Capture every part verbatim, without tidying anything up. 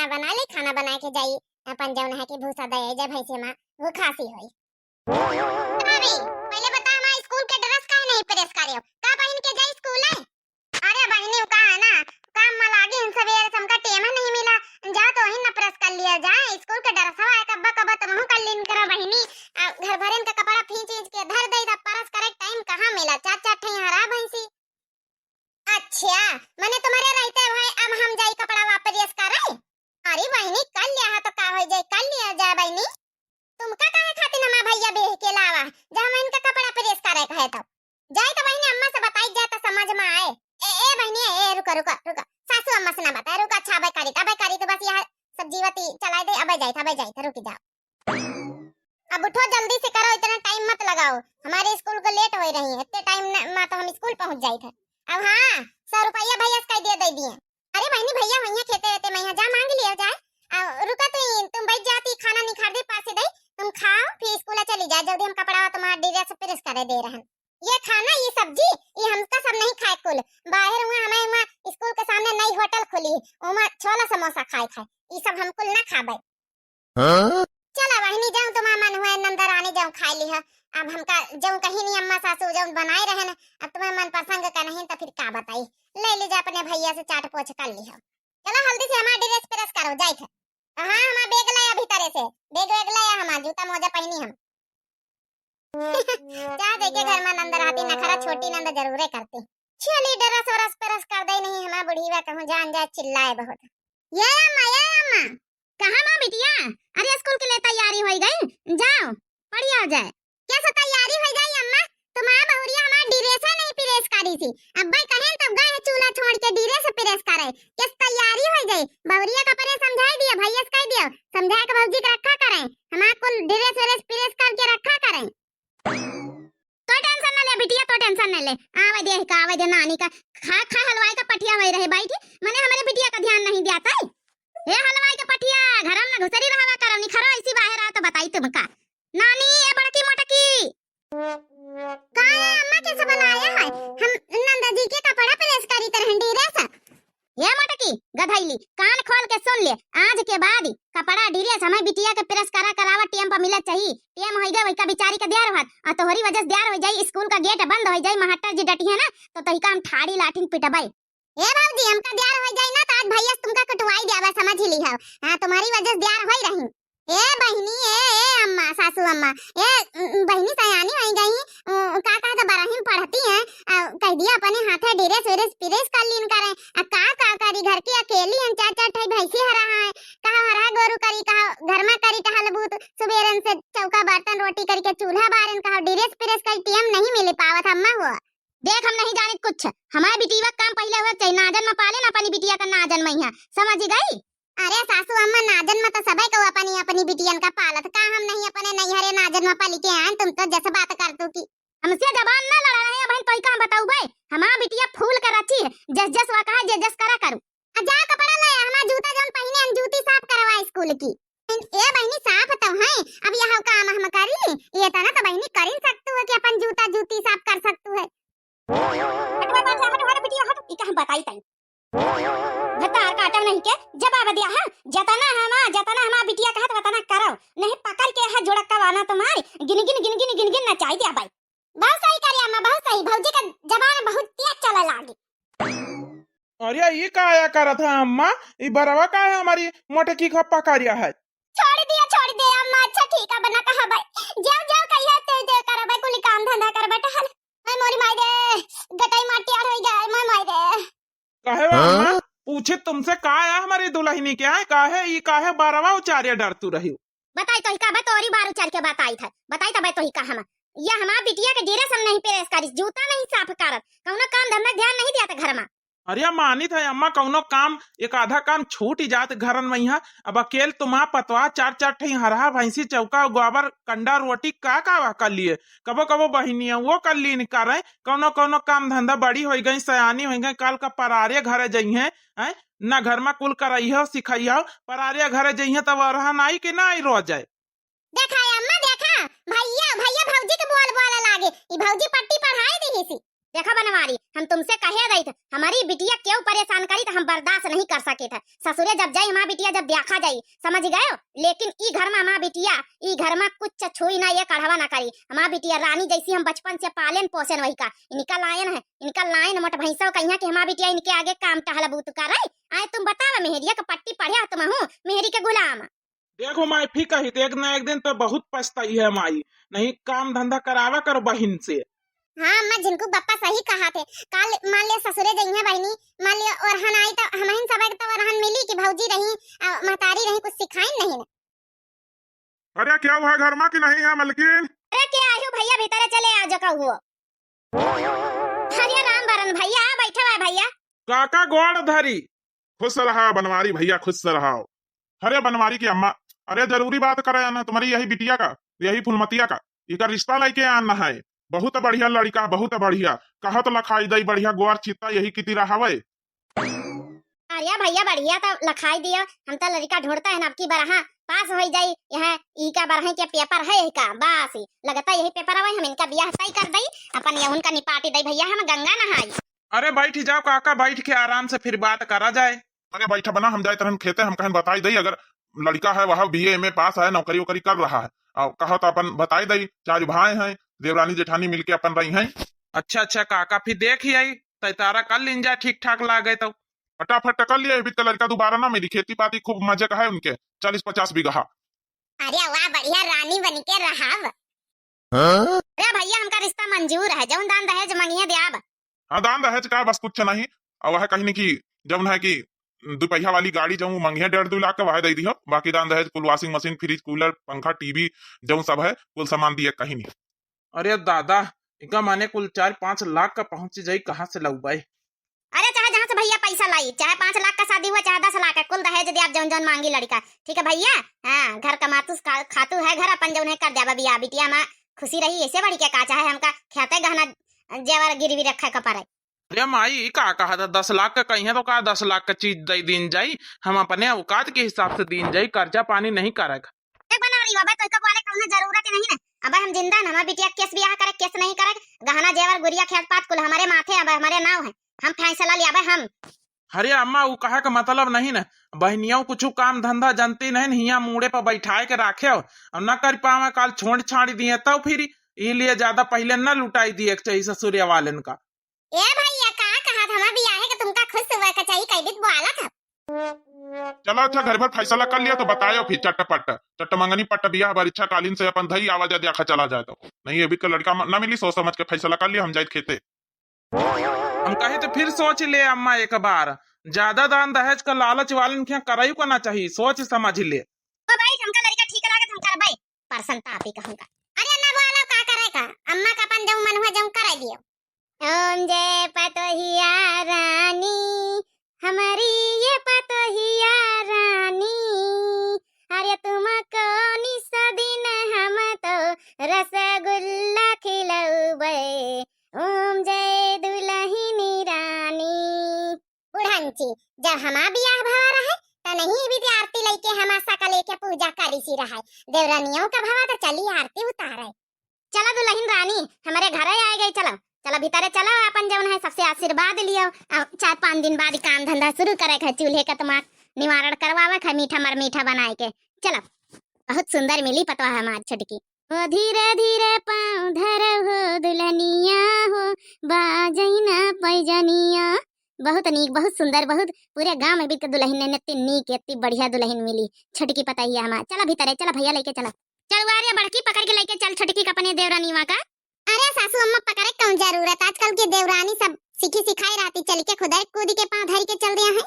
बना ले, खाना बना के जाई, अपन जौन है कि भूसा दे जा भैंसे मा, वो खासी होई। अरे, पहले बता, हमार स्कूल के ड्रेस काहे नहीं प्रेस करे हो? का पहन के जाई स्कूल है? अरे बहिनी, उ का है ना, काम में लागी हम सबेरे से, हमका टेम नहीं मिला। जा तो वही ना प्रेस कर लिया जाए, स्कूल के ड्रेसवा है, कब्बा कब्बा तुमहू कर लीन करा बहिनी। आ, घर भरेन का कपड़ा फींच फींच के धर दे, तब प्रेस करे टाइम कहाँ मिला? चार चार ठे यहाँ रहा भैंसी। अच्छा, मने तुम्हारे रहते भाई अब हम जाई कपड़ा वापस करे? अरे बहिनी, कर लिया है तो का हो जाए, कर लिया जाए बहिनी। तुमका काहे खातिर हमार भैया बेह के लावा, जब हम इनका कपड़ा प्रेस करे कहे तो? जाई तो बहिनी अम्मा से बताई जाए तो समझ में आए। ए, ए बहिनी, ए, ए, रुका, रुका, रुका। सासू अम्मा से ना बताए, रुका, अच्छा, अबे करी, अबे करी तो बस यह सब जीवती चलाए दे, अबे जाई, अबे जाई, रुक जाओ। अब उठो जल्दी से करो, इतना टाइम मत लगाओ, हमारे स्कूल को लेट हो रही है, इतने टाइम न, मा तो हम स्कूल पहुँच जाई थे। अब हाँ, सौ रुपया भैया से कह दिया दे दिए। अरे बहिनी, भैया वहीं खेते रहते, मैं यहाँ जा मांग लिया जाए। आ, रुका तो, तुम बैठ जाती, खाना निखार दे, पासे दे, तुम खाओ, फिर स्कूल चली जाए जल्दी, हम कपड़ा तुम्हारा ड्रेस प्रेस करे दे रहन। ये खाना, ये सब्जी, ये हमका सब नहीं खाए कुल। बाहर हुआ हमें हुआ स्कूल के सामने नई होटल खुली, ओमा छोला समोसा खाए खाए, ये सब हम कुल ना खाबे। हाँ? चला बहिनी, जाऊं तुम्हारा मन हुआ, नंदर आने जाऊं खाए लिहा। अब हमका जाऊं कहीं नहीं, अम्मा सासू जाऊं बनाए रहे न, अब तुम्हें मन पसंद का नहीं तो फिर का बताई, ले लीजिए अपने भैया से चाट पोछ कर लिहा। चला हल्दी से हमारा ड्रेस प्रेस करो, जाई थे। हाँ, हमारा बैग लाया भीतरे से, बैग वैग लाया, हमारा जूता मोजा पहनी हम। जा देखे घर में नंद रहती, नखरा छोटी नंद जरूरे करती। चली ड्रेस व्रेस प्रेस कर दे नहीं, हमारा बुढ़ीवा कहूँ जान जाए चिल्लाए बहुत। ये अम्मा, ये अम्मा। कहाँ बा बिटिया? अरे स्कूल के लिए तैयारी हो गई, जाओ पढ़िया जाए। कैसे तैयारी हो गई अम्मा? तुम्हारा बहुरिया हमारा ड्रेस नहीं प्रेस करी थी, अब्बा कहें तब गए चूल्हा छोड़ के ड्रेस प्रेस करे। कैसे तैयारी हो गई? बहुरिया का परे समझाई दिया, भैया से कह दियो, समझा के भौजी के रखा करें, हमारा कुल ड्रेस व्रेस प्रेस करके रखा करें। तो टेंशन ना ले बिटिया, तो टेंशन ना ले। आवे दे का, आवे दे नानी का। खा, खा हलवाई का पठिया वही रहे बैठी। मने हमरे बिटिया का ध्यान नहीं दिया तै। ए हलवाई का पठिया, घर में ना घुसरी रहवा करो, निखरो ऐसी बाहर आओ तो बताई तुमका। नानी, ए बड़की मोटकी। का है अम्मा, कैसे बुलाया है? हम नंदा जी के कपड़ा प्रेस करी तरह ड्रेस। ए मोटकी, गधैली, कान खोल के सुन ले, आज के बाद कपड़ा ड्रेस हमें बिटिया के प्रेस करा करावा टेम पर मिलत चाही। टेम होई गए वही का बिचारी के द्यार होत, आ तोहरी वजह से द्यार हो जाई, स्कूल का गेट बंद हो जाई, मास्टर जी डटी है ना, तो तोही का हम ठाड़ी लाठिन पिटबै। ए भौजी, हमका द्यार हो जाई ना, तो आज भैया से तुमका कुटवाई द्यावा, समझ ही ली हो। हाँ, तुम्हारी वजह से द्यार होई रही। ए बहिनी, ए, ए अम्मा, सासू अम्मा, ए, उम, बहिनी सयानी होई गई, उम, का कहत बरहिम पढ़ती हैं, आ, कह दिया अपने हाथे ड्रेस व्रेस प्रेस कर लीन करें, आ का, का करी, घर की अकेली हैं, चार, चार ठाई भैंसी हरा हैं, कहा हरा गोरू करी, कहा घर में करी टहलबूत, सुबेरन से चौका बर्तन रोटी करके चूल्हा बारन, कहा ड्रेस प्रेस करी, टेम नहीं मिल पावत अम्मा हो। देख हम नहीं जानित कुछ, हमारे बिटिया का काम पहले हुआ चाहिए, नाजन में पाले ना अपनी बिटिया का नाजन में यहाँ, समझ गई? अरे सासू अम्मा, नाजन में तो सबे को अपनी अपनी बिटियन का पालत, का हम नहीं अपने नैहरे नाजन में पली के आन, तुम तो जस बात कर तू की। हमसे जबान ना लड़ा रहे बहन, तोही का हम बताऊ बे, हमार बिटिया फूल के रची है, जस जस वा कहा जे जस करा करू। आ जा कपड़ा ले, हमार जूता जौन पहिने हम जूती साफ करवा स्कूल की। ए बहिनी साफ तो है, अब यह काम हम करी, ये तना तो बहिनी करिन सकतू है कि अपन जूता जूती साफ कर सकतू है। हट, हट, हट, हट, हट, बिटिया, हट, ई का हम बताई तई। भतार काटब नहीं के जवाब दिया है, जतना हमा, जतना हमा बिटिया कहत वतना करो, नहीं पकड़ के है जुड़क्का वाना तुम्हारी, गिन गिन, गिन गिन, गिन गिन नचाई दिया बाई। बहुत सही करे अम्मा, बहुत सही, भौजी का जबान बहुत तेज चले लागी। अरे ई का आया करत है अम्मा, ई बरवा का है हमारी मोटकी का पकड़िया है? छोड़ दिया, छोड़ दिया अम्मा, अच्छा ठीक है, बना कहा बाई, जाओ, जाओ, कहिया ते जे करबे, कुली काम धंधा करबे, टहल। मैं मोरी माई रे, गटाई माटी आड़ होई जाए, मैं माई रे। काहे बा अम्मा? हाँ? पूछे तुमसे का है हमारी दुल्हनी के, आए काहे, ई काहे बरवा उचारिया डरतू रही? बताई तो ही का बा, तोरी बार उचार के बताई था, बताई तब तो ही का हम, या हमार बिटिया के ड्रेस हम नहीं प्रेस करिस, जूता नहीं साफ करत, कौनो काम धंधा ध्यान नहीं दिया था घर में। अरे मानित है अम्मा, कौनो काम, एक आधा काम छूट ही जात घरन में यहाँ। अब अकेल तुम्हार पतवा चार चार ठे हरहा भैंसी चौका गोबर कंडा रोटी का का कर लिए, कबो कबो बहिनिया वो कर लीन करें, कौनो कौनो काम धंधा बड़ी होई गई, सयानी होई गई, काल का परारे घरे जइहें, हैं? ना घर में कुल करइहो सिखइहो, परारे घरे जइहें तब अरहा नाई के नाई रो जाए। देखा ए अम्मा, देखा, भैया, भैया भौजी के बोल बोले लागे, ई भौजी पट्टी पढ़ाई दिहिसी। देखा बनवारी, हम तुमसे कहे रही थे, हमरी बिटिया केहू परेशान करी तो हम बर्दाश्त नहीं कर सके थे। ससुरे जब जाई हमार बिटिया, जब देखा जाई, समझ गयो? लेकिन ई घर मा हमार बिटिया, ई घर मा कुछ छुई ना, एक अढ़वा ना करी। हमार बिटिया रानी जैसी हम बचपन से पालेन पोसेन वही का, इनका लायन है, इनका लायन मोट भैंसव कहिया कि हमार बिटिया इनके आगे काम टहल बूत करे। आए तुम बतावा, मेहरिया के पट्टी पढ़े तुम हूँ, मेहरी के गुलाम। देखो माई, फिर कही तो एक ना एक दिन तो बहुत पछताई है माई, नहीं काम धंधा करावा करो बहिन से। हाँ अम्मा, झिनकू बप्पा सही कहा थे। काल मान लिया ससुरे जइहे बहिनी, मान लिया ओरहन आई तो हमहिन सब एक तो ओरहन मिली कि भौजी रही, आ, महतारी रही, कुछ सिखाइन नहीं न। अरे क्या हुआ, घर मा कि नहीं है मलकिन? अरे क्या आयो भैया, भीतरे चले आ जो का हुआ। अरे राम बरन भैया, आ बैठा हुआ है भैया। काका गोड़ धरी। खुश रहा बनवारी भैया, खुश रहा। अरे बनवारी की अम्मा, अरे जरूरी बात करे ना तुम्हारी यही बिटिया का, यही फुलमतिया का, इका रिश्ता लेके आना है। बहुत बढ़िया लड़का, बहुत बढ़िया। कहा तो लखाई दई बढ़िया गोर चित्ता यही की तिरा हवे। अरे भैया बढ़िया तो लखाई दियो, हम तो लड़का ढूंढता है ना, अब की बरहा पास हो जाई, यह ई का बरहे के पेपर है यही का, बस लगता यही पेपर आवे, हम इनका बियाह तय कर दई, अपन ये उनका निपाटी दई भैया, हम गंगा नहाई। अरे बैठ जाओ काका, बैठ के आराम से फिर बात करा जाए। अरे बैठ बना, हम जाए तरहन खेते, हम कहन बताई दई, अगर लड़का है वह बीए एमए पास है, नौकरी वोकरी कर रहा है, और कहो तो अपन बताई दई, चार भाई हैं, देवरानी जेठानी मिलके अपन रही हैं। अच्छा अच्छा काका, फिर देख ही आई, तय तारा कर लीन जाए, ठीक ठाक लागे तो। फटाफट कर लिया, अभी तो लड़का दोबारा ना मिली, खेती पाती खूब मजे का है उनके, चालीस पचास बीघा। अरे वाह, बढ़िया रानी बन के रहब। हाँ? अरे भैया, हमका रिश्ता मंजूर है, जौन दान दहेज मांगिए द्याब। हाँ, दान दहेज का बस कुछ नहीं, और वह कहनी कि जौन है कि दुपहिया वाली गाड़ी जौन मांगिए डेढ़ दो लाख का, वह दे दियो, बाकी दान दहेज कुल washing machine, fridge, cooler, पंखा, टीवी, जौन सब है कुल सामान दिए कहनी। अरे दादा, इका माने कुल चार पाँच लाख का पहुँच जाई, कहाँ से लउबाई? अरे चाहे जहाँ से भैया पैसा लाई, चाहे पाँच लाख का शादी हुआ, चाहे दस लाख का, कुल दहेज द्याब जौन जौन मांगी लड़का, ठीक है भैया? हाँ, घर कमातू खा-, खातू है घर अपन जौन है कर द्याब बियाह, बिटिया मा खुशी रही, ऐसे बढ़ी के का चाहे हमका खेते गहना जेवर गिरवी रखे का पड़े। अरे माई, ई का कहा था, दस लाख का कहिए तो का दस लाख का चीज दे दीन जाई, हम अपने औकात के हिसाब से दीन जाई, कर्जा पानी नहीं करे। ए बनवारी, अबे तोहका बोले कौनो जरूरत ही नहीं ना। अबे हम जिंदा न, हमार बिटिया केस बियाह करे, केस नहीं करे, गहना जेवर गुरिया खेत पात कुल हमरे माथे, अबे हमरे नाव है, हम फैसला लियाबे हम। अरे अम्मा, उ कहे का मतलब नहीं न, बहनियों कुछ काम धंधा जनती नहीं न, हियाँ मूड़े पर बैठाए के राखे हो, अब न कर पावे, काल छोड़ छाड़ी दिए तब फिर, ई लिए ज्यादा पहले न लुटाई दिए के चाहिए ससुरिया वालन का। ए भैया, का कहत हमा बियाहे के तुमका खुश हुआ के चाही, कैलित बोला था। चलो अच्छा, घर भर फैसला कर लिया तो बतायो फिर चटपट, चट मंगनी पट बियाह बरिच्छा कालीन से अपन धई आवा जा द्याखा चला जाए तो। नहीं, अभी का लड़का म-, ना मिली, सोच समझ के फैसला कर लिया, हम जाइत खेते। हम कहे तो फिर सोच ले अम्मा एक बार, ज्यादा दान दहेज का लालच वालन के यहाँ कराई को ना चाहिए, सोच समझ ले। ओ भाई, हमका लड़का ठीक लागत, हम करबै। परसन तापी कहूँगा। अरे ना बोलो, का करे का? अम्मा का अपन जऊँ मन हुआ जऊँ करे दियो। ओम जय पतोहिया रानी, हमारी ये पतोहिया रानी, अरे तुमको निस दिन हम तो रसगुल्ला खिलौबै। ओम जय दुलहिनी रानी। बुढ़ंची, जब हमा बियाह भवा रहे, त नहीं भी आरती लइके हमा सकले के पूजा करी सी रहे। देवरनियों का भवा त चली आरती उतारे। चला दुलहिन रानी, हमरे घरे आए गई, चला, चला भीतरे चला, अपन जौन है सबसे आशीर्वाद लियो। अब चार पाँच दिन बाद काम धंधा शुरू करे के है, चूल्हे का तमाक निवारण करवावे के है, मीठा मर मीठा बनाए के। चला, बहुत सुंदर मिली पतवा हमार छोटकी। ओ धीरे धीरे पाँव धरौ हो दुलनिया हो, बाजै ना पैजनिया। बहुत नीक, बहुत सुंदर, बहुत पूरे गांव में भी के दुलहिन ने इतनी नीक, इतनी बढ़िया दुलहिन मिली, छोटकी पतोहिया हमार। चला भीतरे, चला भैया लइके चला। चल वारे बड़की पकड़ के लइके चल छोटकी के अपने देवरानीवा का। अरे सासू अम्मा पकड़े कौन जरूरत, आजकल के देवरानी सब सीखी सिखाई रहती, चल के खुदे कूद के पाँव धर के चल दिया है।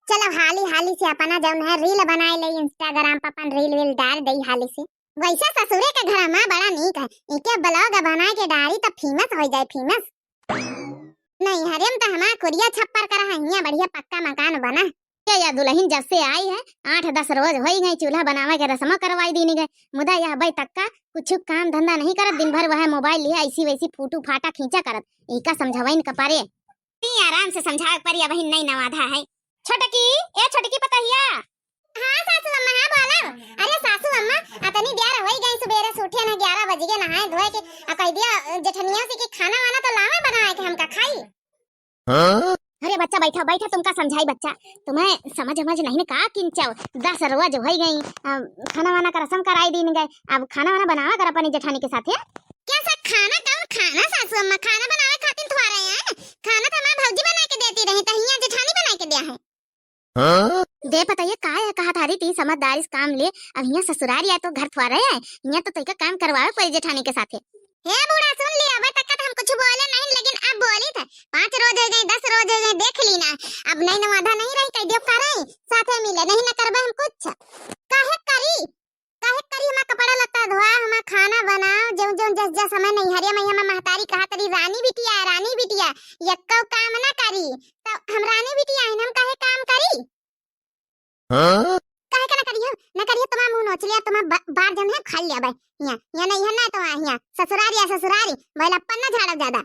चलो हाली हाली से अपना जौन है reel बनाए ले, Instagram पर अपन reel वील डाल दई हाली से। वैसे ससुरे के घर में बड़ा नीक है, इके vlog बनाए के डारी त famous हो जाए, famous। नहीं हरे में त हमार कुरिया छप्पर करा है, हियाँ बढ़िया पक्का मकान बना। ये या दुलहिन जब से आई है, आठ दस रोज होई गए, चूल्हा बनावे के रस्म करवाई दीनी गए, मुदा यह अबे तक का कुछ काम धंधा नहीं करत, दिन भर वह mobile लिए ऐसी वैसी फोटो फाटा खींचा करत, इका समझावइन का परे। ती आराम से समझावे परी, अबहिन नई नवाधा है। छोटकी, ए छोटकी पतोहिया। हाँ सासू अम्मा, हाँ बोला। अरे सासू अम्मा, अतनी देर होइ गई, सुबेरे से उठे ना, ग्यारह बज गए नहाए धोए के। आ कह दिया जेठनिया से कि खाना वाना तो लावे बनाए के हमका खाई। हाँ? अरे बच्चा बैठा, बैठा, तुमका समझाई बच्चा, तुम्हें समझ समझ नहीं ना का किंचाओ, दस रोज होइ गई, अ, खाना वाना का रसम कराई दीन गए, अब खाना वाना बनावा कर अपनी जेठानी के साथे। क्या सा खाना, कौन खाना सासू अम्मा, खाना बनावे खातिर थोड़ा है, खाना तो हमार भौजी बना के देती रही, तो हियां जेठानी बना के दिया है। हाँ? दे पता ये का है, कहा थारी ती समझदारी से काम ले, अब हियां ससुरारी आए तो घर थोड़ा है, हियां तो तोइका काम करवावे पड़ी जेठानी के साथे। हे बूढ़ा, सुन लिया, अबे तक तो हम कुछ बोले नहीं, लेकिन अब बोली थे। पाँच रोज होइ गए, दस रोज होइ गए, देख ली ना, अब नहीं नवादा नहीं रही, कह दियो करे, साथे मिले, नहीं ना करबे हम कुछ। काहे करी, काहे करी, हमार कपड़ा लत्ता धोआ, हमार खाना बनाओ, जौन जौन जस जस हमें नैहरिया में हमें महतारी कहा तरी रानी बिटिया, रानी बिटिया, यक्को काम ना करी, तो हम रानी बिटिया हैं, हम काहे काम करी? हाँ? काहे का ना करियो, ना करियो, तुम्हार मुंह नोच लिया, तुम्हार ब-, बार जन है खा लिया बे। हियां, हियां नहीं है ना, तो हियां ससुरारी है, ससुरारी, बैल अपन ना झाड़ब ज्यादा।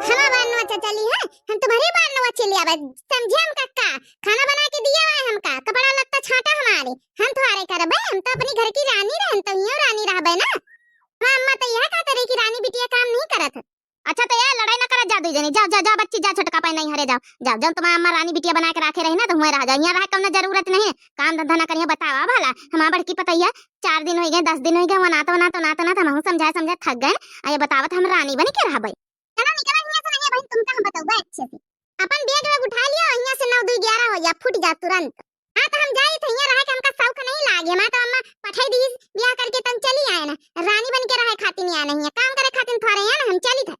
हमार बार नोच चली है, हम तुम्हारी बार नोच लिया बे, समझे हम कक्का, खाना बना के दिया हुआ है हमका, कपड़ा लत्ता छाटा हमारे, हम तुम्हारे करबे, हम तो अपनी घर की रानी रहन, तो हियो रानी रहबे ना। हाँ अम्मा, तो यह कहते रही कि रानी बिटिया काम नहीं करत है। अच्छा तो ये लड़ाई ना करत जा दुई जनी, जाओ, जाओ, जाओ बच्ची, जाओ छोटका पाई नैहरे जाओ, जाओ, जाओ तुम्हार अम्मा रानी बिटिया बना के राखे रही ना तो हुए रह जाओ, यहाँ रहे कौनो जरूरत नहीं, काम धंधा ना करिए, बतावा भला, हमार बड़की पतैया चार दिन होइ गए, दस दिन होइ गए, वनात, वनात, वनात, वनात, हमहू समझाए, समझाए थक गए, आ ये बतावत हम रानी बन के रहबे। चलो निकला हियां से, नहीं बहन, तुमका हम बतौबे अच्छे से, अपन बैग वैग उठा लिया, हियां से नौ दुई ग्यारह होइ जा, फूट जा तुरंत। हाँ, तो हम जाई थे, हियां रहे के हमका शौक नहीं लागे। हमार तो अम्मा पठाई दी बियाह करके, तन चली आए ना। रानी बन के रहे खातिर नहीं आए, नहीं है काम करे खातिर थोड़े आए ना, हम चली थे।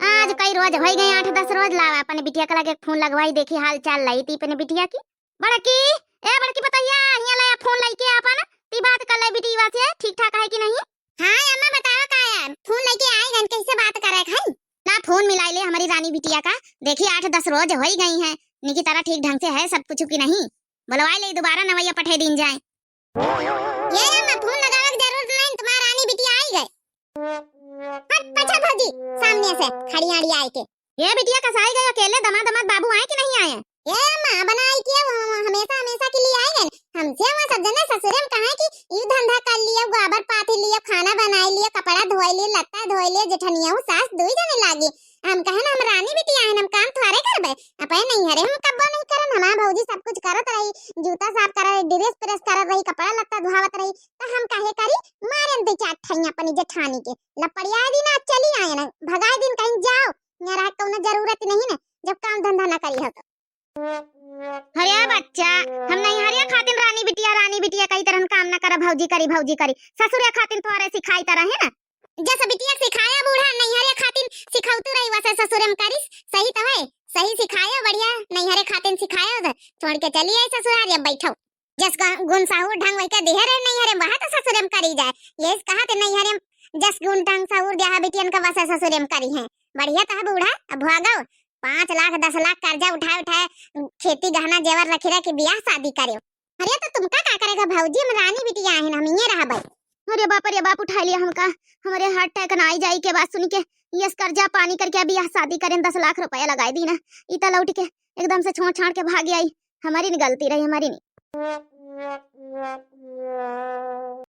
आज कई रोज होइ गए, आठ दस रोज। लावा अपने बिटिया के लगे फोन लगवाई, देखी हाल चाल लाई ती अपने बिटिया की। बड़की, ए बड़की पतैया, हियां ले फोन लइके अपन, ती बात कर ले बिटिया से, ठीक ठाक है कि नहीं? हाँ अम्मा, बतावा का है, फोन लइके आए गन, कैसे बात करे खाई? ला फोन मिलाई ले हमारी रानी बिटिया का, देखी आठ दस रोज होइ गई हैं, निकी तरह ठीक ढंग से है सब कुछ कि नहीं? बुलवाई ले दोबारा नवैया पठे दिन जाए। ये अम्मा, फोन लगावे की जरूरत नहीं, तुम्हार रानी बिटिया आई गए। हट पछा भौजी, सामने से खड़ी आड़ी आए के। ये बिटिया कसाई गए अकेले, दमाद दमाद बाबू आए कि नहीं आए? ये अम्मा, बनाई के वो हम हमेशा हमेशा के लिए आए गए। हमसे वहाँ सब जने ससुरे में कहा कि यू धंधा कर लियो, गोबर पाथी लियो, खाना बनाई लियो, कपड़ा धोई लियो, लत्ता धोई लियो, जेठनिया सास दुई जने लागी। हम कहे ना, हम रानी बिटिया हैं, हम काम थोड़े करबे। अपने नैहरे हम कब्बो नहीं करन, हमार भौजी सब कुछ करत रही, जूता साफ करत रही, dress press करत रही, कपड़ा लत्ता धोआवत रही, तो हम काहे करी? मारे दे चार ठैया अपनी जेठानी के, लपड़िया दिन आज चली आए ना, भगाए दिन कहीं जाओ, यहाँ रह कौनो जरूरत नहीं ना, जब काम धंधा ना करी हो तो। अरे बच्चा, हम नैहरिया खातिन रानी बिटिया, रानी बिटिया कही तरह काम ना करा, भौजी करी, भौजी करी, ससुरे खातिन तोहरे सिखाई तरह है ना। जस बिटिया सिखाया बूढ़ा, नैहरिया खातिन सिखौतू रही, वैसे ससुरे में करिस, सही तो है, सही सिखाया, बढ़िया, नैहरे खातिन सिखाया, उधर छोड़ के चली आई ससुराल, अब बैठो। जस ग-, गुण सहूर ढंग वही के दिहे रहे नैहरे में, वह तो ससुरे में करी जाए, ये कहा थे नैहरे में जस गुण ढंग सहूर दिया है बिटियन का, वैसे ससुरे में करी है, बढ़िया तो है बूढ़ा, अब भागो, पाँच लाख दस लाख कर्जा उठाए उठाए खेती गहना जेवर रखी रहे कि बियाह शादी करे। अरे तो तुमका का करेगा भौजी, हम रानी बिटिया आहिन, हम इहे रहबै। अरे बाप रे बाप, उठा लिया हमका, हमरे heart attack ना आई जाई के बात सुन के, यस कर्जा पानी करके बियाह शादी करें, दस लाख रुपया लगाई दीना, ई त लौट के एकदम से छोड़ छाड़ के भाग आई, हमारी नी गलती रही, हमारी नी।